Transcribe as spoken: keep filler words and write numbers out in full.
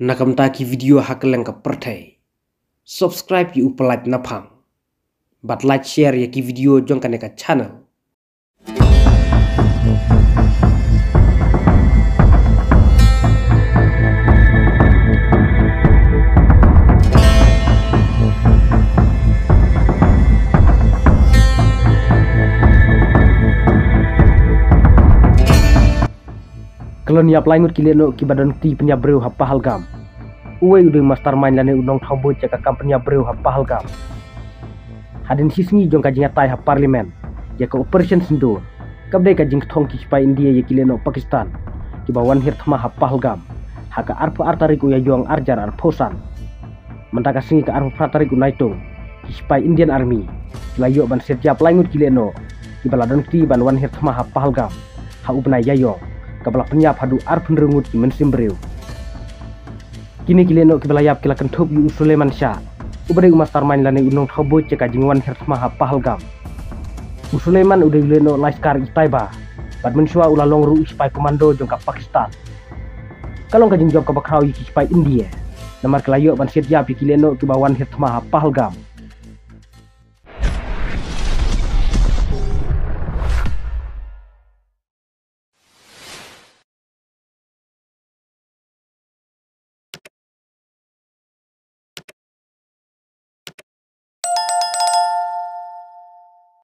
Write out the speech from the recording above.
Na ka bynta ki video ha kylleng ka pyrthei, subscribe ïa u Palat Naphang bad like, share ïa ki video jong kane ka channel. Ka la ïap lai ngut ki lehnoh kiba don kti pynïap briew ha Pahalgam. Uwei u dei u mastermind lane u nongthaw buit ïa ka kam pynïap briew ha Pahalgam. Hadien shi sngi jong ka jingïatai ha Parliament ïa ka Operation Sindoor, kaba dei ka jingkthong ki sipai India ïa ki lehnoh Pakistan kiba wan hiar thma ha Pahalgam ha ka arphew ar tarik u Ïaïong ar hajar arphew san. Mynta ka sngi ka arphew phra tarik u Naitung, ki sipai Indian Army ki la ïoh ban siat ïap lai ngut ki lehnoh kiba la don kti ban wan hiar thma ha Pahalgam ha u bnai Ïaïong, kaba la pynïap haduh arphew hynriew ngut ki mynsiem briew. Kine ki lehnoh kiba la ïap ki la kynthup ïa u Suleiman Shah, uba dei u mastermind lane u nongthaw buit ïa ka jingwan hiar thma ha Pahalgam. U Suleiman u dei u lehnoh Lashkar-e-Taiba bad mynshuwa u la long ruh u sipai komando jong ka Pakistan. Ka long ka jingjop kaba khraw ïa ki sipai India namar ki la ïoh ban siat ïap ïa ki lehnoh kiba wan hiar thma ha Pahalgam.